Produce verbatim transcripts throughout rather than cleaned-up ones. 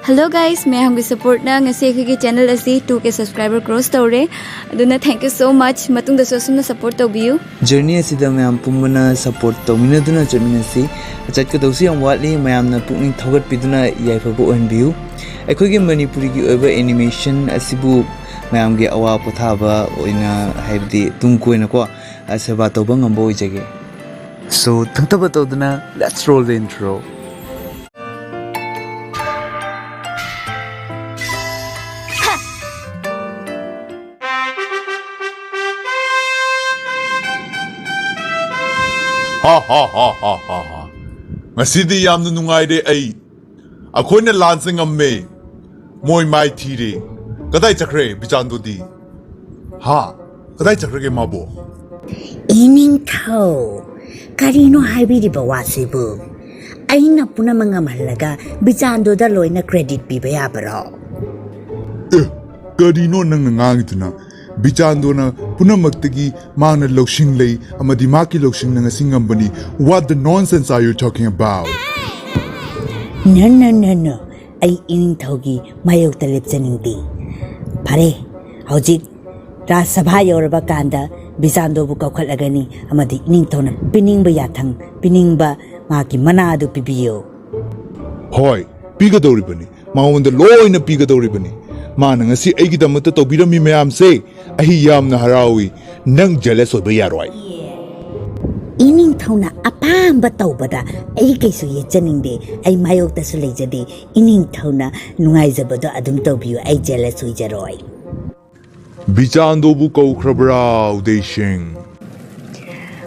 Hello guys, ꯃꯌꯥꯝꯒꯤ supportꯅ ꯉꯁꯤ ꯑꯩꯈꯣꯏꯒꯤ channel ꯑꯁꯤ two K subscriber cross ꯇꯧꯔꯦ꯫ ꯑꯗꯨꯅ thank you so much꯫ ꯃꯇꯨꯡꯗꯁꯨ ꯑꯁꯨꯝꯅ support ꯇꯧꯕꯤꯌꯨ꯫ Journey ꯑꯁꯤꯗ ꯃꯌꯥꯝ ꯄꯨꯝꯕꯅ support ꯇꯧꯃꯤꯟꯅꯗꯨꯅ ꯆꯠꯃꯤꯟꯅꯁꯤ꯫ ꯆꯠꯀꯗꯧꯁꯨ ꯌꯥꯝ ꯋꯥꯠꯂꯤ꯫ ꯃꯌꯥꯝꯅ ꯄꯨꯛꯅꯤꯡ ꯊꯧꯒꯠꯄꯤꯗꯨꯅ ꯌꯥꯏꯐꯕ ꯑꯣꯏꯍꯟꯕꯤꯌꯨ꯫ ꯑꯩꯈꯣꯏꯒꯤ ꯃꯅꯤꯄꯨꯔꯤꯒꯤ ꯑꯣꯏꯕ animation ꯑꯁꯤꯕꯨ ꯃꯌꯥꯝꯒꯤ ꯑꯋꯥ ꯄꯣꯊꯥꯕ ꯑꯣꯏꯅ, ꯍꯥꯏꯕꯗꯤ ꯇꯨꯡ ꯀꯣꯏꯅꯀꯣ, ꯁꯦꯕꯥ ꯇꯧꯕ ꯉꯝꯕ ꯑꯣꯏꯖꯒꯦ꯫ So, ꯊꯨꯡꯊꯕ ꯇꯧꯗꯨꯅ, let's roll the intro꯫ ꯍꯥ ꯍꯥ ꯍꯥ ꯍꯥ ꯍꯥ ꯍꯥ꯫ ꯉꯁꯤꯗꯤ ꯌꯥꯝꯅ ꯅꯨꯡꯉꯥꯏꯔꯦ ꯑꯩ꯫ ꯑꯩꯈꯣꯏꯅ ꯂꯥꯟꯁꯦ ꯉꯝꯃꯦ꯫ ꯃꯣꯏ ꯃꯥꯏ ꯊꯤꯔꯦ꯫ ꯀꯗꯥꯏ ꯆꯠꯈ꯭ꯔꯦ ꯕꯤꯆꯥꯟꯗꯣꯗꯤ? ꯍꯥ? ꯀꯗꯥꯏ ꯆꯠꯈ꯭ꯔꯒꯦ ꯃꯥꯕꯨ? ꯏꯅꯤꯡꯊꯧ, ꯀꯔꯤꯅꯣ ꯍꯥꯏꯕꯤꯔꯤꯕ ꯋꯥꯁꯤꯕꯨ? ꯑꯩꯅ ꯄꯨꯝꯅꯃꯛ ꯉꯝꯍꯜꯂꯒ ꯕꯤꯆꯥꯟꯗꯣꯗ ꯂꯣꯏꯅ credit ꯄꯤꯕ ꯌꯥꯕꯔꯣ? ꯑꯦ, ꯀꯔꯤꯅꯣ ꯅꯪꯅ ꯉꯥꯡꯉꯤꯗꯨꯅ? ꯕꯤꯆꯥꯟꯗꯣꯅ ꯄꯨꯝꯅꯃꯛꯇꯒꯤ ꯃꯥꯅ ꯂꯧꯁꯤꯡ ꯂꯩ ꯑꯃꯗꯤ ꯃꯍꯥꯛꯀꯤ ꯂꯧꯁꯤꯡꯅ ꯉꯁꯤ ꯉꯝꯕꯅꯤ꯫ What the nonsense are you talking about? No, no, no, no. ꯑꯩ ꯏꯅꯤꯡꯊꯧꯒꯤ ꯃꯥꯌꯣꯛꯇ ꯂꯦꯞꯆꯅꯤꯡꯗꯦ꯫ ꯐꯔꯦ, ꯍꯧꯖꯤꯛ ꯔꯥꯖ ꯁꯚꯥ ꯌꯧꯔꯕ ꯀꯥꯟꯗ ꯕꯤꯆꯥꯟꯗꯣꯕꯨ ꯀꯧꯈꯠꯂꯒꯅꯤ ꯑꯃꯗꯤ ꯏꯅꯤꯡꯊꯧꯅ ꯄꯤꯅꯤꯡꯕ ꯌꯥꯊꯪ, ꯄꯤꯅꯤꯡꯕ ꯃꯥꯒꯤ ꯃꯅꯥ ꯑꯗꯨ ꯄꯤꯕꯤꯌꯨ꯫ ꯍꯣꯏ, ꯄꯤꯒꯗꯧꯔꯤꯕꯅꯤ꯫ ꯃꯉꯣꯟꯗ ꯂꯣꯏꯅ ꯄꯤꯒꯗꯧꯔꯤꯕꯅꯤ꯫ ꯃꯥꯅ ꯉꯁꯤ ꯑꯩꯒꯤꯗꯃꯛꯇ ꯇꯧꯕꯤꯔꯝꯃꯤ ꯃꯌꯥꯝꯁꯦ꯫ ꯑꯩ ꯌꯥꯝꯅ ꯍꯔꯥꯎꯏ꯫ ꯅꯪ jealous ꯑꯣꯏꯕ ꯌꯥꯔꯣꯏ꯫ ꯏꯅꯤꯡꯊꯧꯅ ꯑꯄꯥꯝꯕ ꯇꯧꯕꯗ ꯑꯩ ꯀꯩꯁꯨ ꯌꯦꯠꯆꯅꯤꯡꯗꯦ꯫ ꯑꯩ ꯃꯥꯌꯣꯛꯇꯁꯨ ꯂꯩꯖꯗꯦ꯫ ꯏꯅꯤꯡꯊꯧꯅ ꯅꯨꯡꯉꯥꯏꯖꯕꯗꯣ ꯑꯗꯨꯝ ꯇꯧꯕꯤꯌꯨ꯫ ꯑꯩ jealous ꯑꯣꯏꯖꯔꯣꯏ꯫ ꯕꯤꯆꯥꯟꯗꯣꯕꯨ ꯀꯧꯈ꯭ꯔꯕ꯭ꯔꯥ, ꯎꯗꯩꯁꯤꯡ?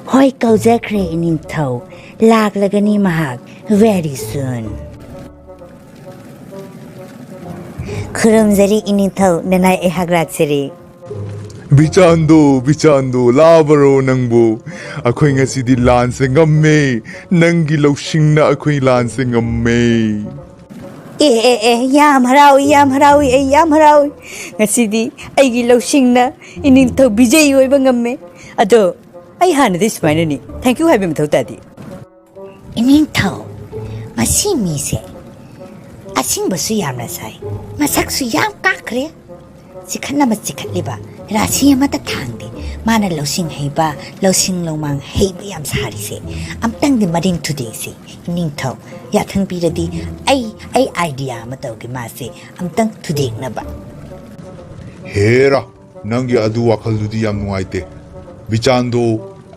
ꯍꯣꯏ, ꯀꯧꯖꯈ꯭ꯔꯦ ꯏꯅꯤꯡꯊꯧ꯫ ꯂꯥꯛꯂꯒꯅꯤ ꯃꯍꯥꯛ very soon꯫ ꯈꯨꯔꯨꯝꯖꯔꯤ ꯏꯅꯤꯡꯊꯧ, ꯅꯅꯥꯏ ꯑꯩꯍꯥꯛ ꯂꯥꯛꯆꯔꯤ꯫ ꯕꯤꯆꯥꯟꯗꯣ, ꯕꯤꯆꯥꯟꯗꯣ, ꯂꯥꯛꯑꯕꯔꯣ ꯅꯪꯕꯨ? ꯑꯩꯈꯣꯏ ꯉꯁꯤꯗꯤ ꯂꯥꯟꯁꯦ ꯉꯝꯃꯦ꯫ ꯅꯪꯒꯤ ꯂꯧꯁꯤꯡꯅ ꯑꯩꯈꯣꯏ ꯂꯥꯟꯁꯦ ꯉꯝꯃꯦ꯫ ꯑꯦ ꯑꯦ ꯑꯦ, ꯌꯥꯝ ꯍꯔꯥꯎꯏ, ꯌꯥꯝ ꯍꯔꯥꯎꯏ, ꯑꯩ ꯌꯥꯝ ꯍꯔꯥꯎꯏ꯫ ꯉꯁꯤꯗꯤ ꯑꯩꯒꯤ ꯂꯧꯁꯤꯡꯅ ꯏꯅꯤꯡꯊꯧ ꯕꯤꯖꯌꯤ ꯑꯣꯏꯕ ꯉꯝꯃꯦ꯫ ꯑꯗꯣ ꯑꯩ ꯍꯥꯟꯅꯗꯤ ꯁꯨꯃꯥꯏꯅꯅꯤ thank you ꯍꯥꯏꯕ ꯃꯊꯧ ꯇꯥꯗꯦ꯫ ꯏꯅꯤꯡꯊꯧ, ꯃꯁꯤ ꯃꯤꯁꯦ ꯑꯁꯤꯡꯕꯁꯨ ꯌꯥꯝꯅ ꯁꯥꯏ, ꯃꯁꯛꯁꯨ ꯌꯥꯝ ꯀꯥꯛꯈ꯭ꯔꯦ꯫ ꯆꯤꯈꯠꯅꯕ ꯆꯤꯈꯠꯂꯤꯕ, ꯔꯥꯁꯤ ꯑꯃꯠꯇ ꯊꯥꯡꯗꯦ꯫ ꯃꯥꯅ ꯂꯧꯁꯤꯡ ꯍꯩꯕ, ꯂꯧꯁꯤꯡ ꯂꯧꯃꯥꯡ ꯍꯩꯕ ꯌꯥꯝ ꯁꯥꯔꯤꯁꯦ꯫ ꯑꯝꯇꯪꯗꯤ ꯃꯔꯤꯟ ꯊꯨꯗꯦꯛꯁꯤ꯫ ꯏꯅꯤꯡꯊꯧ, ꯌꯥꯊꯪ ꯄꯤꯔꯗꯤ ꯑꯩ, ꯑꯩ idea ꯑꯃ ꯇꯧꯒꯦ ꯃꯥꯁꯦ ꯑꯝꯇꯪ ꯊꯨꯗꯦꯛꯅꯕ꯫ ꯍꯦꯔꯥ, ꯅꯪꯒꯤ ꯑꯗꯨ ꯋꯥꯈꯜꯗꯨꯗꯤ ꯌꯥꯝ ꯅꯨꯡꯉꯥꯏꯇꯦ꯫ ꯕꯤꯆꯥꯟꯗꯣ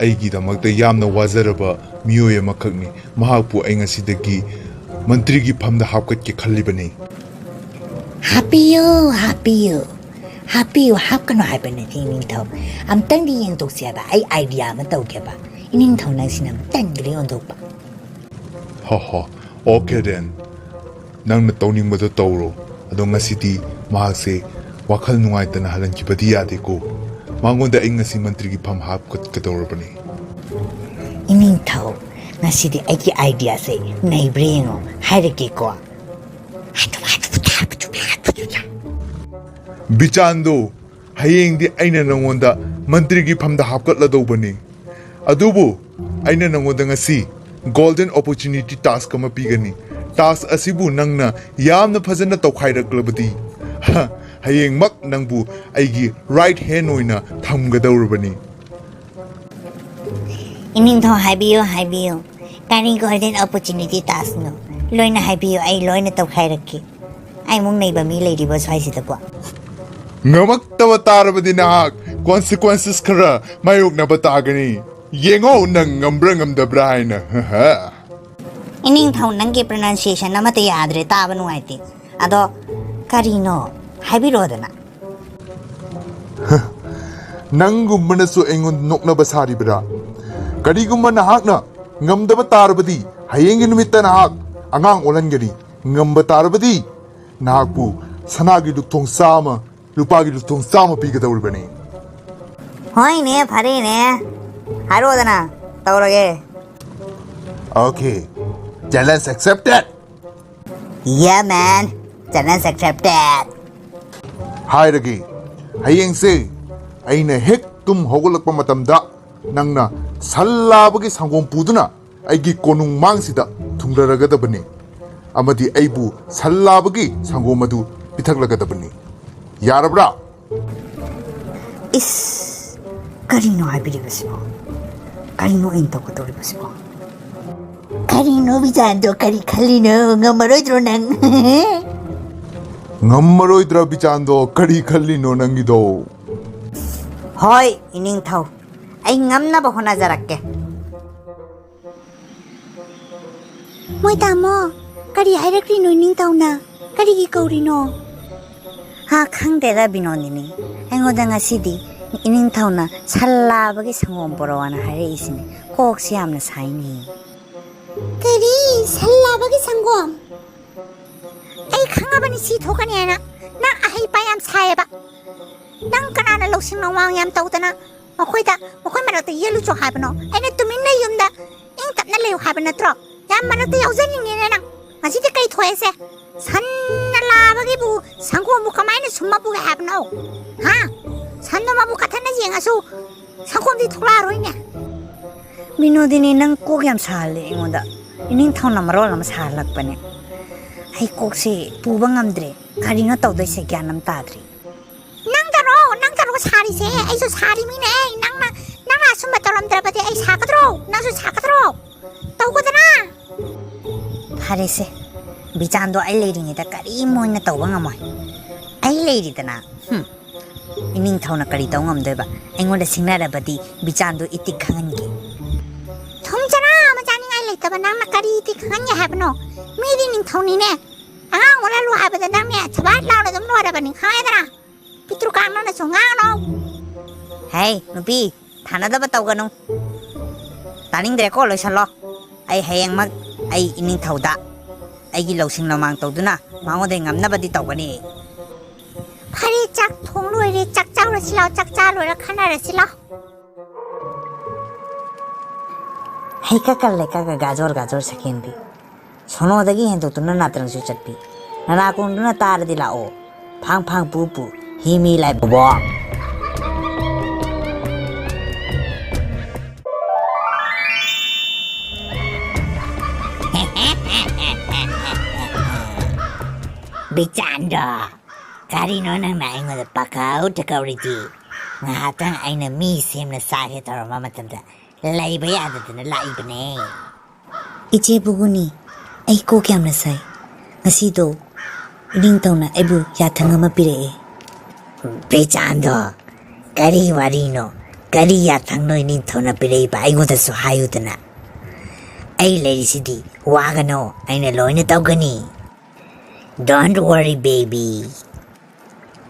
ꯑꯩꯒꯤꯗꯃꯛꯇ ꯌꯥꯝꯅ ꯋꯥꯖꯔꯕ ꯃꯤꯑꯣꯏ ꯑꯃꯈꯛꯅꯤ꯫ ꯃꯍꯥꯛꯄꯨ ꯑꯩ ꯉꯁꯤꯗꯒꯤ ꯃꯟꯇ꯭ꯔꯤꯒꯤ ꯐꯝꯗ ꯍꯥꯞꯀꯠꯀꯦ ꯈꯜꯂꯤꯕꯅꯤ꯫ ꯍꯥꯞꯄꯤꯌꯨ, ꯍꯥꯞꯄꯤꯌꯨ, ꯍꯥꯞꯄꯤꯌꯨ, ꯍꯥꯞꯀꯅꯨ ꯍꯥꯏꯕ ꯅꯠꯇꯦ, ꯏꯅꯤꯡꯊꯧ꯫ ꯑꯝꯇꯪꯗꯤ ꯌꯦꯡꯊꯣꯛꯁꯦ ꯍꯥꯏꯕ, ꯑꯩ idea ꯑꯃ ꯇꯧꯒꯦꯕ꯫ ꯏꯅꯤꯡꯊꯧ, ꯅꯪꯁꯤꯅ ꯑꯃꯨꯛ ꯇꯟꯈ꯭ꯔꯦ ꯑꯣꯟꯊꯣꯛꯄ꯫ ꯍꯣ ꯍꯣ, okay then꯫ ꯅꯪꯅ ꯇꯧꯅꯤꯡꯕꯗꯣ ꯇꯧꯔꯣ꯫ ꯑꯗꯣ ꯉꯁꯤꯗꯤ ꯃꯍꯥꯛꯁꯦ ꯋꯥꯈꯜ ꯅꯨꯡꯉꯥꯏꯇꯅ ꯍꯜꯍꯟꯈꯤꯕꯗꯤ ꯌꯥꯗꯦꯀꯣ꯫ ꯃꯉꯣꯟꯗ ꯑꯩ ꯉꯁꯤ ꯃꯟꯇ꯭ꯔꯤꯒꯤ ꯐꯝ ꯍꯥꯞꯀꯠꯀꯗꯧꯔꯕꯅꯤ꯫ ꯏꯅꯤꯡꯊꯧ, ꯉꯁꯤꯗꯤ ꯑꯩꯒꯤ ideaꯁꯦ ꯅꯩꯕ꯭ꯔꯥ ꯌꯦꯡꯉꯣ, ꯍꯥꯏꯔꯒꯦꯀꯣ꯫ ꯕꯤꯆꯥꯟꯗꯣ, ꯍꯌꯦꯡꯗꯤ ꯑꯩꯅ ꯅꯪꯉꯣꯟꯗ ꯃꯟꯇ꯭ꯔꯤꯒꯤ ꯐꯝꯗ ꯍꯥꯞꯀꯠꯂꯗꯧꯕꯅꯤ꯫ ꯑꯗꯨꯕꯨ ꯑꯩꯅ ꯅꯪꯉꯣꯟꯗ ꯉꯁꯤ golden opportunity task ꯑꯃ ꯄꯤꯒꯅꯤ꯫ Task ꯑꯁꯤꯕꯨ ꯅꯪꯅ ꯌꯥꯝꯅ ꯐꯖꯅ ꯇꯧꯈꯥꯏꯔꯛꯂꯕꯗꯤ, ꯍ, ꯍꯌꯦꯡꯃꯛ ꯅꯪꯕꯨ ꯑꯩꯒꯤ right hand ꯑꯣꯏꯅ ꯊꯝꯒꯗꯧꯔꯕꯅꯤ꯫ ꯏꯅꯤꯡꯊꯧ, ꯍꯥꯏꯕꯤꯌꯨ, ꯍꯥꯏꯕꯤꯌꯨ꯫ ꯀꯔꯤ golden opportunity taskꯅꯣ? ꯂꯣꯏꯅ ꯍꯥꯏꯕꯤꯌꯨ, ꯑꯩ ꯂꯣꯏꯅ ꯇꯧꯈꯥꯏꯔꯛꯀꯦ꯫ ꯑꯩꯃꯨꯛ ꯅꯩꯕ ꯃꯤ ꯂꯩꯔꯤꯕꯣ ꯁ꯭ꯋꯥꯏꯁꯤꯗꯕꯣ? ꯉꯝꯃꯛꯇꯕ ꯇꯥꯔꯕꯗꯤ ꯅꯍꯥꯛ consequences ꯈꯔ ꯃꯥꯌꯣꯛꯅꯕ ꯇꯥꯒꯅꯤ꯫ ꯌꯦꯡꯉꯣ ꯅꯪ ꯉꯝꯕ꯭ꯔꯥ ꯉꯝꯗꯕ꯭ꯔꯥ ꯍꯥꯏꯅ꯫ ꯏꯅꯤꯡꯊꯧ, ꯅꯪꯒꯤ pronunciation ꯑꯃꯠꯇ ꯌꯥꯗ꯭ꯔꯦ, ꯇꯥꯕ ꯅꯨꯡꯉꯥꯏꯇꯦ꯫ ꯑꯗꯣ ꯀꯔꯤꯅꯣ? ꯍꯥꯏꯕꯤꯔꯣꯗꯅ꯫ ꯅꯪꯒꯨꯝꯕꯅꯁꯨ ꯑꯩꯉꯣꯟꯗ ꯅꯣꯛꯅꯕ ꯁꯥꯔꯤꯕ꯭ꯔꯥ? ꯀꯔꯤꯒꯨꯝꯕ ꯅꯍꯥꯛꯅ ꯉꯝꯗꯕ ꯇꯥꯔꯕꯗꯤ, ꯍꯌꯦꯡꯒꯤ ꯅꯨꯃꯤꯠꯇ ꯅꯍꯥꯛ ꯑꯉꯥꯡ ꯑꯣꯜꯍꯟꯒꯅꯤ꯫ ꯉꯝꯕ ꯇꯥꯔꯕꯗꯤ, ꯅꯍꯥꯛꯄꯨ ꯁꯅꯥꯒꯤ ꯂꯨꯛꯊꯣꯡ ꯆꯥꯝꯃ, ꯂꯨꯄꯥꯒꯤ ꯂꯨꯛꯊꯣꯡ ꯆꯥꯝꯃ ꯄꯤꯒꯗꯧꯔꯤꯕꯅꯤ꯫ ꯍꯣꯏꯅꯦ, ꯐꯔꯦꯅꯦ, ꯍꯥꯏꯔꯛꯑꯣꯗꯅ, ꯇꯧꯔꯒꯦ꯫ Okay, challenge accepted. Yeah man, challenge accepted. ꯍꯥꯏꯔꯒꯦ, ꯍꯌꯦꯡꯁꯦ ꯑꯩꯅ ꯍꯦꯛ ꯇꯨꯝ ꯍꯧꯒꯠꯂꯛꯄ ꯃꯇꯝꯗ, ꯅꯪꯅ ꯁꯜ ꯂꯥꯕꯒꯤ ꯁꯪꯒꯣꯝ ꯄꯨꯗꯨꯅ ꯑꯩꯒꯤ ꯀꯣꯅꯨꯡ ꯃꯥꯡꯁꯤꯗ ꯊꯨꯡꯂꯔꯒꯗꯕꯅꯤ꯫ ꯑꯃꯗꯤ ꯑꯩꯕꯨ ꯁꯟ ꯂꯥꯕꯒꯤ ꯁꯪꯒꯣꯝ ꯑꯗꯨ ꯄꯤꯊꯛꯂꯒꯗꯕꯅꯤ꯫ ꯌꯥꯔꯕ꯭ꯔꯥ? ꯏꯁ, ꯀꯔꯤꯅꯣ ꯍꯥꯏꯕꯤꯔꯤꯕꯁꯤꯕꯣ? ꯀꯔꯤꯅꯣ ꯑꯩꯅ ꯇꯧꯒꯗꯧꯔꯤꯕꯁꯤꯕꯣ? ꯀꯔꯤꯅꯣ ꯕꯤꯆꯥꯟꯗꯣ, ꯀꯔꯤ ꯈꯜꯂꯤꯅꯣ? ꯉꯝꯃꯔꯣꯏꯗ꯭ꯔꯣ ꯅꯪ? ꯉꯝꯃꯔꯣꯏꯗ꯭ꯔꯥ ꯕꯤꯆꯥꯟꯗꯣ? ꯀꯔꯤ ꯈꯜꯂꯤꯅꯣ ꯅꯪꯒꯤꯗꯣ? ꯍꯣꯏ, ꯏꯅꯤꯡꯊꯧ, ꯑꯩ ꯉꯝꯅꯕ ꯍꯣꯠꯅꯖꯔꯛꯀꯦ꯫ ꯃꯣꯏ ꯇꯥꯃꯣ, ꯀꯔꯤ ꯍꯥꯏꯔꯛꯂꯤꯅꯣ ꯏꯅꯤꯡꯊꯧꯅ? ꯀꯔꯤꯒꯤ ꯀꯧꯔꯤꯅꯣ? ꯍꯥ, ꯈꯪꯗꯦꯗ ꯕꯤꯅꯣꯗꯤꯅꯤ, ꯑꯩꯉꯣꯟꯗ ꯉꯁꯤꯗꯤ ꯏꯅꯤꯡꯊꯧꯅ ꯁꯜ ꯂꯥꯕꯒꯤ ꯁꯪꯒꯣꯝ ꯄꯣꯔꯛꯑꯣꯅ ꯍꯥꯏꯔꯛꯏꯁꯤꯅꯦ꯫ ꯀꯣꯛꯁꯤ ꯌꯥꯝꯅ ꯁꯥꯏꯅꯦ꯫ ꯀꯔꯤ? ꯁꯜ ꯂꯥꯕꯒꯤ ꯁꯪꯒꯣꯝ? ꯑꯩ ꯈꯪꯉꯕꯅꯤ ꯁꯤ ꯊꯣꯛꯀꯅꯤ ꯍꯥꯏꯅ꯫ ꯅꯪ ꯑꯍꯩꯄꯥ ꯌꯥꯝ ꯁꯥꯏꯌꯦꯕ꯫ ꯅꯪ ꯀꯅꯥꯅ ꯂꯧꯁꯤꯡ ꯂꯧꯃꯥꯡ ꯌꯥꯝ ꯇꯧꯗꯅ ꯃꯈꯣꯏꯗ, ꯃꯈꯣꯏ ꯃꯔꯛꯇ ꯌꯦꯠꯂꯨꯆꯣ ꯍꯥꯏꯕꯅꯣ? ꯑꯩꯅ ꯇꯨꯃꯤꯟꯅ ꯌꯨꯝꯗ ꯏꯪ ꯇꯞꯅ ꯂꯩꯌꯨ ꯍꯥꯏꯕ ꯅꯠꯇ꯭ꯔꯣ? ꯌꯥꯝ ꯃꯔꯛꯇ ꯌꯥꯎꯖꯅꯤꯡꯉꯦꯅꯦ ꯅꯪ꯫ ꯉꯁꯤꯗꯤ ꯀꯩ ꯊꯣꯛꯑꯦꯁꯦ? ꯁꯟꯅ ꯂꯥꯕꯒꯤꯕꯨ ꯁꯪꯒꯣꯝꯕꯨ ꯀꯃꯥꯏꯅ ꯁꯨꯝꯃ ꯄꯨꯒꯦ ꯍꯥꯏꯕꯅꯣ? ꯍꯥ? ꯁꯟꯗꯣ ꯃꯕꯨꯛ ꯀꯊꯟꯅ ꯌꯦꯡꯉꯁꯨ ꯁꯪꯒꯣꯝꯗꯤ ꯊꯣꯛꯂꯛꯑꯔꯣꯏꯅꯦ꯫ ꯕꯤꯅꯣꯗꯤꯅꯤ, ꯅꯪ ꯀꯣꯛ ꯌꯥꯝ ꯁꯥꯍꯜꯂꯦ ꯑꯩꯉꯣꯟꯗ꯫ ꯏꯅꯤꯡꯊꯧꯅ ꯃꯔꯣꯜ ꯑꯃ ꯁꯥꯍꯜꯂꯛꯄꯅꯦ꯫ ꯑꯩ ꯀꯣꯛꯁꯦ ꯄꯨꯕ ꯉꯝꯗ꯭ꯔꯦ꯫ ꯀꯔꯤꯅꯣ ꯇꯧꯗꯣꯏꯁꯦ? ꯒ꯭ꯌꯥꯟ ꯑꯃ ꯇꯥꯗ꯭ꯔꯦ꯫ ꯅꯪꯗꯔꯣ, ꯅꯪꯗꯔꯣ ꯁꯥꯔꯤꯁꯦ? ꯑꯩꯁꯨ ꯁꯥꯔꯤꯃꯤꯅꯦ꯫ ꯅꯪꯅ, ꯅꯪꯅ ꯑꯁꯨꯝꯕ ꯇꯧꯔꯝꯗ꯭ꯔꯕꯗꯤ ꯑꯩ ꯁꯥꯒꯗ꯭ꯔꯣ? ꯅꯪꯁꯨ ꯁꯥꯒꯗ꯭ꯔꯣ? ꯇꯧꯒꯗꯅ? ꯐꯔꯦꯁꯦ, ꯕꯤꯆꯥꯟꯗꯣ ꯑꯩ ꯂꯩꯔꯤꯉꯩꯗ ꯀꯔꯤꯝ ꯃꯣꯏꯅ ꯇꯧꯕ ꯉꯝꯃꯣꯏ꯫ ꯑꯩ ꯂꯩꯔꯤꯗꯅ꯫ ꯍꯨꯝ꯫ ꯏꯅꯤꯡꯊꯧꯅ ꯀꯔꯤ ꯇꯧ ꯉꯝꯗꯣꯏꯕ? ꯑꯩꯉꯣꯟꯗ ꯁꯤꯡꯅꯔꯕꯗꯤ ꯕꯤꯆꯥꯟꯗꯣ ꯏꯇꯤꯛ ꯈꯪꯍꯟꯒꯦ꯫ ꯊꯨꯝ ꯆꯔꯥ ꯑꯃ ꯆꯥꯅꯤꯡꯉꯥꯏ ꯂꯩꯇꯕ ꯅꯪꯅ ꯀꯔꯤ ꯏꯇꯤꯛ ꯈꯪꯍꯟꯒꯦ ꯍꯥꯏꯕꯅꯣ? ꯃꯤꯗꯤ ꯅꯤꯡꯊꯧꯅꯤꯅꯦ꯫ ꯑꯉꯥꯡ ꯑꯣꯜꯍꯜꯂꯨ ꯍꯥꯏꯕꯗ ꯅꯪꯅꯦ ꯁꯕꯥꯠ ꯂꯥꯎꯅ ꯑꯗꯨꯝ ꯂꯣꯏꯔꯕꯅꯤ, ꯈꯪꯉꯦꯗꯅ? ꯄꯤꯇ꯭ꯔꯨꯀꯥꯟ ꯅꯪꯅꯁꯨ ꯉꯥꯡꯒꯅꯣ꯫ ꯍꯦ, ꯅꯨꯄꯤ, ꯊꯥꯅꯗꯕ ꯇꯧꯒꯅꯨ꯫ ꯇꯥꯅꯤꯡꯗ꯭ꯔꯦꯀꯣ, ꯂꯣꯏꯁꯜꯂꯣ꯫ ꯑꯩ ꯍꯌꯦꯡꯃꯛ ꯑꯩ ꯏꯅꯤꯡꯊꯧꯗ ꯑꯩꯒꯤ ꯂꯧꯁꯤꯡ ꯂꯧꯃꯥꯡ ꯇꯧꯗꯨꯅ ꯃꯉꯣꯟꯗ ꯉꯝꯅꯕꯗꯤ ꯇꯧꯒꯅꯤ꯫ ꯐꯔꯦ, ꯆꯥꯛ ꯊꯣꯡ ꯂꯣꯏꯔꯦ, ꯆꯥꯛ ꯆꯥꯔꯨꯔꯁꯤ ꯂꯥꯎ, ꯆꯥꯛ ꯆꯥ ꯂꯣꯏꯔ ꯈꯟꯅꯔꯁꯤ ꯂꯥꯎ꯫ ꯍꯩꯀꯛꯀ ꯂꯩꯀꯛꯀ ꯒꯥꯖꯣꯔ ꯒꯥꯖꯣꯔ ꯁꯛꯍꯦꯟꯕꯤ, ꯁꯣꯅꯣꯗꯒꯤ ꯍꯦꯟꯗꯣꯛꯇꯨꯅ ꯅꯥꯇ꯭ꯔꯪꯁꯨ ꯆꯠꯄꯤ, ꯅꯅꯥꯀꯣꯡꯗꯨꯅ ꯇꯥꯔꯗꯤ ꯂꯥꯛꯑꯣ, ꯐꯥꯡ ꯐꯥꯡ ꯄꯨ ꯄꯨ, ꯍꯤ ꯃꯤ ꯂꯥꯏ ꯕꯣꯕꯣ꯫ ꯕꯤꯆꯥꯟꯗꯣ, ꯀꯔꯤꯅꯣ ꯅꯪꯅ ꯑꯩꯉꯣꯟꯗ ꯄꯥꯈꯧꯗ ꯀꯧꯔꯤꯗꯤ? ꯉꯥꯏꯍꯥꯛꯇꯪ ꯑꯩꯅ ꯃꯤ ꯁꯦꯝꯅ ꯆꯥꯒꯦ ꯇꯧꯔꯝꯕ ꯃꯇꯝꯗ ꯂꯩꯕ ꯌꯥꯗꯗꯅ ꯂꯥꯛꯏꯕꯅꯦ꯫ ꯏꯆꯦ ꯕꯨꯒꯨꯅꯤ, ꯑꯩ ꯀꯣꯛ ꯌꯥꯝꯅ ꯁꯥꯏ꯫ ꯉꯁꯤꯗꯣ ꯏꯅꯤꯡꯊꯧꯅ ꯑꯩꯕꯨ ꯌꯥꯊꯪ ꯑꯃ ꯄꯤꯔꯛꯑꯦ꯫ ꯕꯤꯆꯥꯟꯗꯣ, ꯀꯔꯤ ꯋꯥꯔꯤꯅꯣ? ꯀꯔꯤ ꯌꯥꯊꯪꯅꯣ ꯏꯅꯤꯡꯊꯧꯅ ꯄꯤꯔꯛꯏꯕ? ꯑꯩꯉꯣꯟꯗꯁꯨ ꯍꯥꯏꯌꯨꯗꯅ꯫ ꯑꯩ ꯂꯩꯔꯤꯁꯤꯗꯤ, ꯋꯥꯒꯅꯣ, ꯑꯩꯅ ꯂꯣꯏꯅ ꯇꯧꯒꯅꯤ꯫ Don't worry, baby.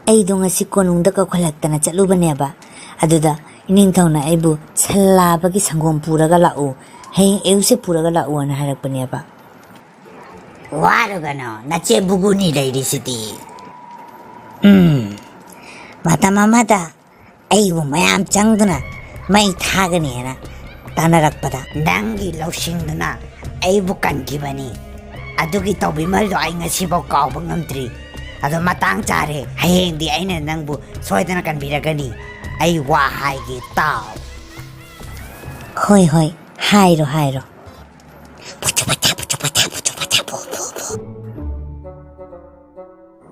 ꯑꯩꯗꯣ ꯉꯁꯤ ꯀꯣꯅꯨꯡꯗ ꯀꯧꯈꯠꯂꯛꯇꯅ ꯆꯠꯂꯨꯕꯅꯦꯕ꯫ ꯑꯗꯨꯗ ꯏꯅꯤꯡꯊꯧꯅ ꯑꯩꯕꯨ ꯁꯜ ꯂꯥꯕꯒꯤ ꯁꯪꯒꯣꯝ ꯄꯨꯔꯒ ꯂꯥꯛꯎ, ꯍꯌꯦꯡ ꯑꯌꯨꯛꯁꯦ ꯄꯨꯔꯒ ꯂꯥꯛꯎꯅ ꯍꯥꯏꯔꯛꯄꯅꯦꯕ꯫ ꯋꯥꯔꯨꯒꯅꯣ, ꯅꯆꯦ ꯕꯨꯒꯨꯅꯤ ꯂꯩꯔꯤꯁꯤꯗꯤ꯫ ꯎꯝ, ꯃꯇꯝ ꯑꯃꯗ ꯑꯩꯕꯨ ꯃꯌꯥꯝ ꯆꯪꯗꯨꯅ ꯃꯩ ꯊꯥꯒꯅꯤ ꯍꯥꯏꯅ ꯇꯥꯟꯅꯔꯛꯄꯗ, ꯅꯪꯒꯤ ꯂꯧꯁꯤꯡꯗꯨꯅ ꯑꯩꯕꯨ ꯀꯟꯈꯤꯕꯅꯤ꯫ ꯑꯗꯨꯒꯤ ꯇꯧꯕꯤꯃꯜꯗꯣ ꯑꯩ ꯉꯁꯤꯐꯥꯎ ꯀꯥꯎꯕ ꯉꯝꯗ꯭ꯔꯤ꯫ ꯑꯗꯣ ꯃꯇꯥꯡ ꯆꯥꯔꯦ, ꯍꯌꯦꯡꯗꯤ ꯑꯩꯅ ꯅꯪꯕꯨ ꯁꯣꯏꯗꯅ ꯀꯟꯕꯤꯔꯛꯀꯅꯤ꯫ ꯑꯩ ꯋꯥ ꯍꯥꯏꯒꯦ, ꯇꯥꯎ꯫ ꯍꯣꯏ, ꯍꯣꯏ, ꯍꯥꯏꯔꯣ, ꯍꯥꯏꯔꯣ꯫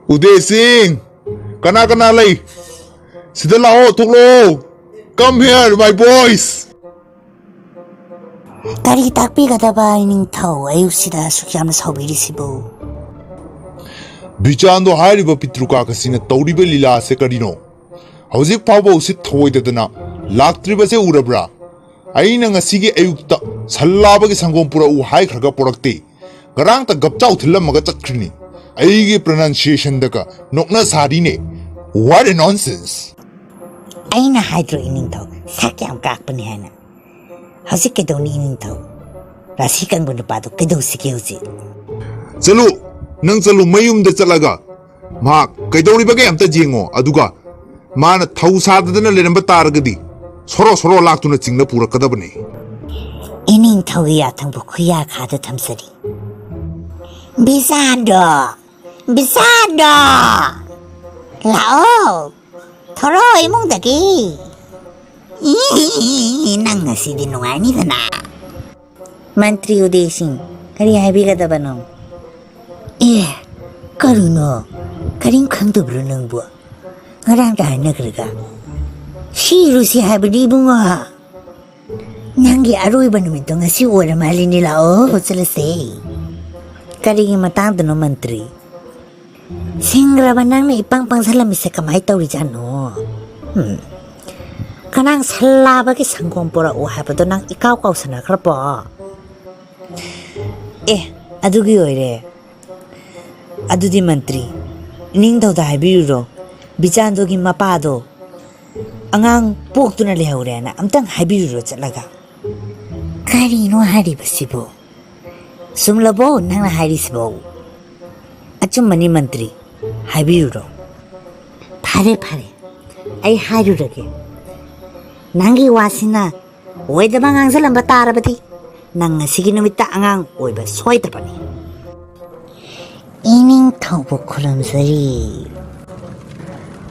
ꯎꯗꯦ ꯁꯤꯡ, ꯀꯅꯥ ꯀꯅꯥ ꯂꯩ? ꯁꯤꯗ ꯂꯥꯛꯑꯣ, ꯊꯣꯛꯂꯛꯑꯣ꯫ Come here, my boys. ꯀꯔꯤ ꯇꯥꯛꯄꯤꯒꯗꯕ, ꯏꯅꯤꯡꯊꯧ? ꯑꯌꯨꯛꯁꯤꯗ ꯑꯁꯨꯛ ꯌꯥꯝꯅ ꯁꯥꯎꯕꯤꯔꯤꯁꯤꯕꯨ? ꯕꯤꯆꯥꯟꯗꯣ ꯍꯥꯏꯔꯤꯕ ꯄꯤꯇ꯭ꯔꯨꯀꯥꯛ ꯑꯁꯤꯅ ꯇꯧꯔꯤꯕ ꯂꯤꯂꯥ ꯑꯁꯦ ꯀꯔꯤꯅꯣ? ꯍꯧꯖꯤꯛ ꯐꯥꯎꯕ ꯎꯁꯤꯠ ꯊꯑꯣꯏꯗꯗꯅ ꯂꯥꯛꯇ꯭ꯔꯤꯕꯁꯦ ꯎꯔꯕ꯭ꯔꯥ? ꯑꯩꯅ ꯉꯁꯤꯒꯤ ꯑꯌꯨꯛꯇ ꯁꯜ ꯂꯥꯕꯒꯤ ꯁꯪꯒꯣꯝ ꯄꯨꯔꯛꯎ ꯍꯥꯏꯈ꯭ꯔꯒ ꯄꯨꯔꯛꯇꯦ꯫ ꯉꯔꯥꯡꯇ ꯒꯞꯆꯥꯎ ꯊꯤꯜꯂꯝꯃꯒ ꯆꯠꯈ꯭ꯔꯤꯅꯤ꯫ ꯑꯩꯒꯤ pronunciation ꯗꯒ ꯅꯣꯛꯅ ꯁꯥꯔꯤꯅꯦ꯫ What a nonsense! ꯑꯩꯅ ꯍꯥꯏꯗ꯭ꯔꯣ ꯏꯅꯤꯡꯊꯧ ꯁꯛ ꯌꯥꯝ ꯀꯥꯛꯄꯅꯤ ꯍꯥꯏꯅ? ꯍꯧꯖꯤꯛ ꯀꯩꯗꯧꯅꯤ ꯏꯅꯤꯡꯊꯧ? ꯔꯥꯁꯤ ꯀꯪꯕ ꯅꯨꯄꯥꯗꯣ ꯀꯩꯗꯧꯁꯤꯒꯦ ꯍꯧꯖꯤꯛ? ꯆꯠꯂꯨ, ꯅꯪ ꯆꯠꯂꯨ, ꯃꯌꯨꯝꯗ ꯆꯠꯂꯒ ꯃꯍꯥꯛ ꯀꯩꯗꯧꯔꯤꯕꯒꯦ ꯑꯝꯇ ꯌꯦꯡꯉꯣ꯫ ꯑꯗꯨꯒ ꯃꯥꯅ ꯊꯧ ꯁꯥꯗꯗꯅ ꯂꯩꯔꯝꯕ ꯇꯥꯔꯒꯗꯤ ꯁꯣꯔꯣ ꯁꯣꯔꯣ ꯂꯥꯛꯇꯨꯅ ꯆꯤꯡꯅ ꯄꯨꯔꯛꯀꯗꯕꯅꯤ꯫ ꯏꯅꯤꯡꯊꯧꯒꯤ ꯌꯥꯊꯪꯕꯨ ꯈꯨꯌꯥ ꯈꯥꯗ ꯊꯝꯖꯔꯤ꯫ ꯕꯤꯁꯥꯟꯗꯣ! ꯕꯤꯁꯥꯟꯗꯣ! ꯂꯥꯛꯑꯣ! ꯊꯣꯔꯛꯑꯣ ꯏꯃꯨꯡꯗꯒꯤ! ꯏ, ꯅꯪ ꯉꯁꯤꯗꯤ ꯅꯨꯡꯉꯥꯏꯅꯤꯗꯅ꯫ ꯃꯟꯇ꯭ꯔꯤ ꯎꯗꯦ ꯁꯤꯡ, ꯀꯔꯤ ꯍꯥꯏꯕꯤꯒꯗꯕꯅꯣ? ꯑꯦ, ꯀꯔꯤꯅꯣ? ꯀꯔꯤꯝ ꯈꯪꯗꯕ꯭ꯔꯣ ꯅꯪꯕꯨ? ꯉꯔꯥꯡꯗ ꯍꯥꯏꯅꯈ꯭ꯔꯒ꯫ ꯁꯤꯔꯨꯁꯤ ꯍꯥꯏꯕꯅꯤ ꯏꯕꯨꯡꯉꯣ꯫ ꯅꯪꯒꯤ ꯑꯔꯣꯏꯕ ꯅꯨꯃꯤꯠꯇꯣ ꯉꯁꯤ ꯑꯣꯏꯔ ꯃꯥꯜꯂꯤꯅꯦ, ꯂꯥꯛꯑꯣ ꯆꯠꯂꯁꯦ꯫ ꯀꯔꯤꯒꯤ ꯃꯇꯥꯡꯗꯅꯣ ꯃꯟꯇ꯭ꯔꯤ? ꯁꯤꯡꯈ꯭ꯔꯕ ꯅꯪꯅ ꯏꯄꯪ ꯄꯪꯁꯜꯂꯝꯃꯤꯁꯦ ꯀꯃꯥꯏꯅ ꯇꯧꯔꯤꯖꯥꯠꯅꯣ? ꯎꯝ꯫ ꯀꯅꯥꯡ ꯁꯜꯂꯥꯕꯒꯤ ꯁꯪꯒꯣꯝ ꯄꯨꯔꯛꯎ ꯍꯥꯏꯕꯗꯣ ꯅꯪ ꯏꯀꯥꯎ ꯀꯥꯎꯁꯟꯅꯈ꯭ꯔꯕꯣ? ꯑꯦ, ꯑꯗꯨꯒꯤ ꯑꯣꯏꯔꯦ꯫ ꯑꯗꯨꯗꯤ ꯃꯟꯇ꯭ꯔꯤ, ꯏꯅꯤꯡꯊꯧꯗ ꯍꯥꯏꯕꯤꯔꯨꯔꯣ, ꯕꯤꯆꯥꯟꯗꯣꯒꯤ ꯃꯄꯥꯗꯣ ꯑꯉꯥꯡ ꯄꯣꯛꯇꯨꯅ ꯂꯩꯍꯧꯔꯦꯅ ꯑꯝꯇꯪ ꯍꯥꯏꯕꯤꯔꯨꯔꯣ ꯆꯠꯂꯒ꯫ ꯀꯔꯤꯅꯣ ꯍꯥꯏꯔꯤꯕꯁꯤꯕꯨ? ꯆꯨꯝꯂꯕꯣ ꯅꯪꯅ ꯍꯥꯏꯔꯤꯁꯤꯕꯣ? ꯑꯆꯨꯝꯕꯅꯤ ꯃꯟꯇ꯭ꯔꯤ, ꯍꯥꯏꯕꯤꯔꯨꯔꯣ꯫ ꯐꯔꯦ, ꯐꯔꯦ, ꯑꯩ ꯍꯥꯏꯔꯨꯔꯒꯦ꯫ ꯅꯪꯒꯤ ꯋꯥꯁꯤꯅ ꯑꯣꯏꯗꯕ ꯉꯥꯡꯁꯤꯜꯂꯝꯕ ꯇꯥꯔꯕꯗꯤ ꯅꯪ ꯉꯁꯤꯒꯤ ꯅꯨꯃꯤꯠꯇ ꯑꯉꯥꯡ ꯑꯣꯏꯕ ꯁꯣꯏꯗ꯭ꯔꯕꯅꯤ꯫ ꯏꯅꯤꯡꯊꯧꯕꯨ ꯈꯨꯔꯨꯝꯖꯔꯤ꯫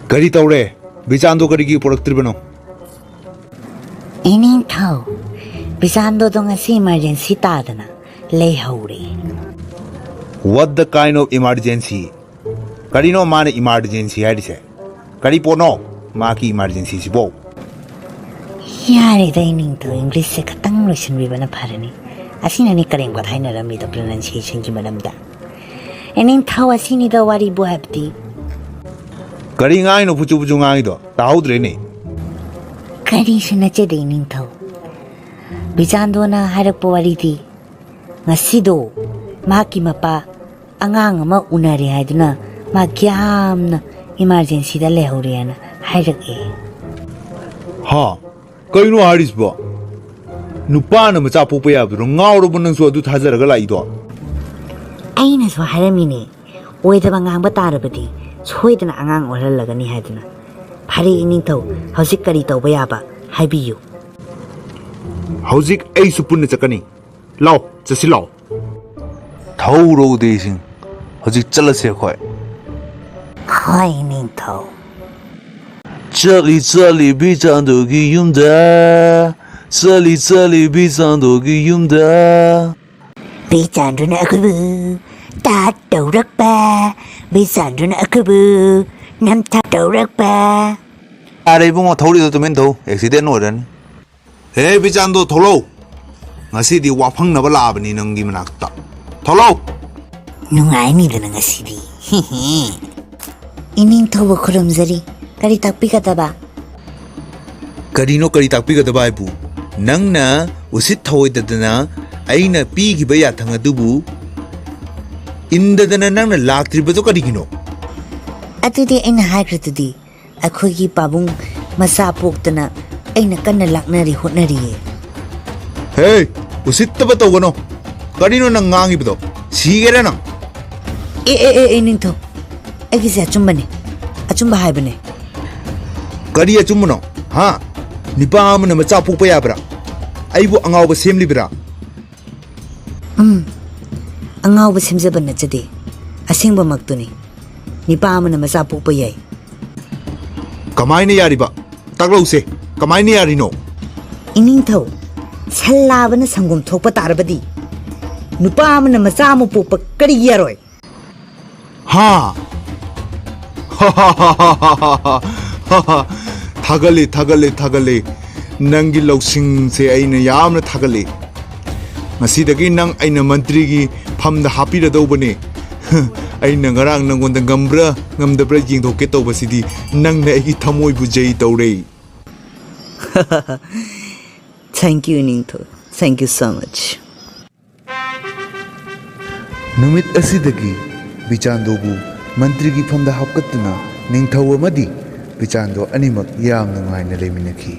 ꯀꯔꯤ ꯇꯧꯔꯦ? ꯕꯤꯆꯥꯟꯗꯣ ꯀꯔꯤꯒꯤ ꯄꯨꯔꯛꯇ꯭ꯔꯤꯕꯅꯣ? ꯏꯅꯤꯡꯊꯧ, ꯕꯤꯆꯥꯟꯗꯣꯗꯣ ꯉꯁꯤ emergency ꯇꯥꯗꯅ ꯂꯩꯍꯧꯔꯦ꯫ What the kind of emergency? ꯀꯔꯤꯅꯣ ꯃꯥꯅ emergency ꯍꯥꯏꯔꯤꯁꯦ? ꯀꯔꯤ ꯄꯣꯠꯅꯣ ꯃꯥꯒꯤ emergencyꯁꯤꯕꯣ? ꯌꯥꯔꯦꯗ ꯏꯅꯤꯡꯊꯧ, Englishꯁꯦ ꯈꯇꯪ ꯂꯣꯏꯁꯤꯟꯕꯤꯕꯅ ꯐꯔꯅꯤ꯫ ꯑꯁꯤꯅꯅꯤ ꯀꯔꯦꯝ ꯀꯊꯥꯏꯅꯔꯝꯃꯤꯗꯣ pronunciationꯒꯤ ꯃꯔꯝꯗ꯫ ꯏꯅꯤꯡꯊꯧ, ꯑꯁꯤꯅꯤꯗ ꯋꯥꯔꯤꯕꯨ ꯍꯥꯏꯕꯗꯤ꯫ ꯀꯔꯤ ꯉꯥꯡꯉꯤꯅꯣ ꯐꯨꯆꯨ ꯐꯨꯆꯨ ꯉꯥꯡꯉꯤꯗꯣ? ꯇꯥꯍꯧꯗ꯭ꯔꯦꯅꯦ꯫ ꯀꯔꯤꯁꯨ ꯅꯠꯆꯗꯦ ꯏꯅꯤꯡꯊꯧ꯫ ꯕꯤꯆꯥꯟꯗꯣꯅ ꯍꯥꯏꯔꯛꯄ ꯋꯥꯔꯤꯗꯤ ꯉꯁꯤꯗꯣ ꯃꯍꯥꯛꯀꯤ ꯃꯄꯥ ꯑꯉꯥꯡ ꯑꯃ ꯎꯅꯔꯦ ꯍꯥꯏꯗꯨꯅ ꯃꯥ ꯌꯥꯝꯅ emergencyꯗ ꯂꯩꯍꯧꯔꯦꯅ ꯍꯥꯏꯔꯛꯑꯦ꯫ ꯍꯥ? ꯀꯩꯅꯣ ꯍꯥꯏꯔꯤꯁꯤꯕꯣ? ꯅꯨꯄꯥꯅ ꯃꯆꯥ ꯄꯣꯛꯄ ꯌꯥꯕꯗꯨꯔꯣ? ꯉꯥꯎꯔꯕꯣ ꯅꯪꯁꯨ ꯑꯗꯨ ꯊꯥꯖꯔꯒ ꯂꯥꯛꯏꯗꯣ? ꯑꯩꯅꯁꯨ ꯍꯥꯏꯔꯝꯃꯤꯅꯦ, ꯑꯣꯏꯗꯕ ꯉꯥꯡꯕ ꯇꯥꯔꯕꯗꯤ ꯁꯣꯏꯗꯅ ꯑꯉꯥꯡ ꯑꯣꯏꯍꯜꯂꯒꯅꯤ ꯍꯥꯏꯗꯨꯅ꯫ ꯐꯔꯦ ꯏꯅꯤꯡꯊꯧ, ꯍꯧꯖꯤꯛ ꯀꯔꯤ ꯇꯧꯕ ꯌꯥꯕ ꯍꯥꯏꯕꯤꯌꯨ꯫ ꯍꯧꯖꯤꯛ ꯑꯩꯁꯨ ꯄꯨꯟꯅ ꯆꯠꯀꯅꯤ꯫ ꯂꯥꯎ, ꯆꯠꯁꯤ ꯂꯥꯎ꯫ ꯊꯧꯔꯣ ꯎꯗꯦꯁꯤꯡ, ꯍꯧꯖꯤꯛ ꯆꯠꯂꯁꯦ ꯑꯩꯈꯣꯏ꯫ ꯍꯣꯏ ꯏꯅꯤꯡꯊꯧ꯫ ꯆꯠꯂꯤ ꯆꯠꯂꯤ ꯕꯤꯆꯥꯟꯗꯣꯒꯤ ꯌꯨꯝꯗ, ꯆꯠꯂꯤ ꯆꯠꯂꯤ ꯕꯤꯆꯥꯟꯗꯣꯒꯤ ꯌꯨꯝꯗ꯫ ꯕꯤꯆꯥꯟꯗꯣꯅ ꯑꯩꯈꯣꯏꯕꯨ ꯇꯥꯠ ꯇꯧꯔꯛꯄ, ꯕꯤꯆꯥꯟꯗꯨꯅ ꯑꯩꯈꯣꯏꯕꯨ ꯅꯝꯊꯥꯛ ꯇꯧꯔꯛꯄ꯫ ꯌꯥꯔꯦ ꯏꯕꯨꯡꯉꯣ, ꯊꯧꯔꯤꯗꯣ ꯇꯨꯃꯤꯟ ꯊꯧ, ꯑꯦꯛꯁꯤꯗꯦꯟ ꯑꯣꯏꯔꯅꯤ꯫ ꯍꯦ ꯕꯤꯆꯥꯟꯗꯣ, ꯊꯣꯛꯂꯛꯎ꯫ ꯉꯁꯤꯗꯤ ꯋꯥꯐꯪꯅꯕ ꯂꯥꯛꯑꯕꯅꯤ ꯅꯪꯒꯤ ꯃꯅꯥꯛꯇ꯫ ꯊꯣꯛꯂꯛꯎ꯫ ꯅꯨꯡꯉꯥꯏꯅꯤꯗꯅ ꯉꯁꯤꯗꯤ꯫ ꯏꯅꯤꯡꯊꯧꯕ ꯈꯨꯔꯨꯝꯖꯔꯤ꯫ ꯀꯔꯤ ꯇꯥꯛꯄꯤꯒꯗꯕ? ꯀꯔꯤꯅꯣ ꯀꯔꯤ ꯇꯥꯛꯄꯤꯒꯗꯕ ꯍꯥꯏꯕꯨ? ꯅꯪꯅ ꯎꯁꯤꯠ ꯊꯑꯣꯏꯗꯗꯅ ꯑꯩꯅ ꯄꯤꯈꯤꯕ ꯌꯥꯊꯪ ꯑꯗꯨꯕꯨ ꯏꯟꯗꯗꯅ ꯅꯪꯅ ꯂꯥꯛꯇ꯭ꯔꯤꯕꯗꯣ ꯀꯔꯤꯒꯤꯅꯣ? ꯑꯗꯨꯗꯤ ꯑꯩꯅ ꯍꯥꯏꯈ꯭ꯔꯗꯨꯗꯤ, ꯑꯩꯈꯣꯏꯒꯤ ꯄꯥꯕꯨꯡ ꯃꯆꯥ ꯄꯣꯛꯇꯅ ꯑꯩꯅ ꯀꯟꯅ ꯂꯥꯛꯅꯔꯤ ꯍꯣꯠꯅꯔꯤꯌꯦ꯫ ꯍꯦ, ꯎꯁꯤꯠꯇꯕ ꯇꯧꯒꯅꯣ꯫ ꯀꯔꯤꯅꯣ ꯅꯪ ꯉꯥꯡꯉꯤꯕꯗꯣ? ꯁꯤꯒꯦꯔꯥ ꯅꯪ? ꯑꯦ, ꯑꯦ, ꯑꯦ, ꯑꯦ, ꯅꯤꯡꯊꯧ, ꯑꯩꯒꯤꯁꯦ ꯑꯆꯨꯝꯕꯅꯦ, ꯑꯆꯨꯝꯕ ꯍꯥꯏꯕꯅꯦ꯫ ꯀꯔꯤ ꯑꯆꯨꯝꯕꯅꯣ? ꯍꯥ? ꯅꯨꯄꯥ ꯑꯃꯅ ꯃꯆꯥ ꯄꯣꯛꯄ ꯌꯥꯕ꯭ꯔꯥ? ꯑꯩꯕꯨ ꯑꯉꯥꯎꯕ ꯁꯦꯝꯂꯤꯕ꯭ꯔꯥ? ꯎꯝ, ꯑꯉꯥꯎꯕ ꯁꯦꯝꯖꯕ ꯅꯠꯆꯗꯦ, ꯑꯁꯦꯡꯕꯃꯛꯇꯨꯅꯤ꯫ ꯅꯨꯄꯥ ꯑꯃꯅ ꯃꯆꯥ ꯄꯣꯛꯄ ꯌꯥꯏ꯫ ꯀꯃꯥꯏꯅ ꯌꯥꯔꯤꯕ? ꯇꯥꯛꯂꯧꯁꯦ, ꯀꯃꯥꯏꯅ ꯌꯥꯔꯤꯅꯣ? ꯏꯅꯤꯡꯊꯧ, ꯁꯟ ꯂꯥꯕꯅ ꯁꯪꯒꯣꯝ ꯊꯣꯛꯄ ꯇꯥꯔꯕꯗꯤ ꯅꯨꯄꯥ ꯑꯃꯅ ꯃꯆꯥ ꯑꯃ ꯄꯣꯛꯄ ꯀꯔꯤꯒꯤ ꯌꯥꯔꯣꯏ? ꯍꯥ? ꯊꯥꯒꯠꯂꯤ, ꯊꯥꯒꯠꯂꯤ, ꯊꯥꯒꯠꯂꯤ꯫ ꯅꯪꯒꯤ ꯂꯧꯁꯤꯡꯁꯦ ꯑꯩꯅ ꯌꯥꯝꯅ ꯊꯥꯒꯠꯂꯤ꯫ ꯉꯁꯤꯗꯒꯤ ꯅꯪ ꯑꯩꯅ ꯃꯟꯇ꯭ꯔꯤꯒꯤ ꯐꯝꯗ ꯍꯥꯞꯄꯤꯔꯗꯧꯕꯅꯦ꯫ ꯑꯩꯅ ꯉꯔꯥꯡ ꯅꯪꯉꯣꯟꯗ ꯉꯝꯕ꯭ꯔꯥ ꯉꯝꯗꯕ꯭ꯔꯥ ꯌꯦꯡꯊꯣꯛꯀꯦ ꯇꯧꯕꯁꯤꯗꯤ ꯅꯪꯅ ꯑꯩꯒꯤ ꯊꯃꯣꯏꯕꯨ ꯖꯩ ꯇꯧꯔꯦ꯫ Thank you, ꯏꯅꯤꯡꯊꯧ꯫ Thank you so much. ꯅꯨꯃꯤꯠ ꯑꯁꯤꯗꯒꯤ ꯕꯤꯆꯥꯟꯗꯣꯕꯨ ꯃꯟꯇ꯭ꯔꯤꯒꯤ ꯐꯝꯗ ꯍꯥꯞꯀꯠꯇꯨꯅ ꯅꯤꯡꯊꯧ ꯑꯃꯗꯤ ꯕꯤꯆꯥꯟꯗꯣ ꯑꯅꯤꯃꯛ ꯌꯥꯝ ꯅꯨꯡꯉꯥꯏꯅ ꯂꯩꯃꯤꯟꯅꯈꯤ꯫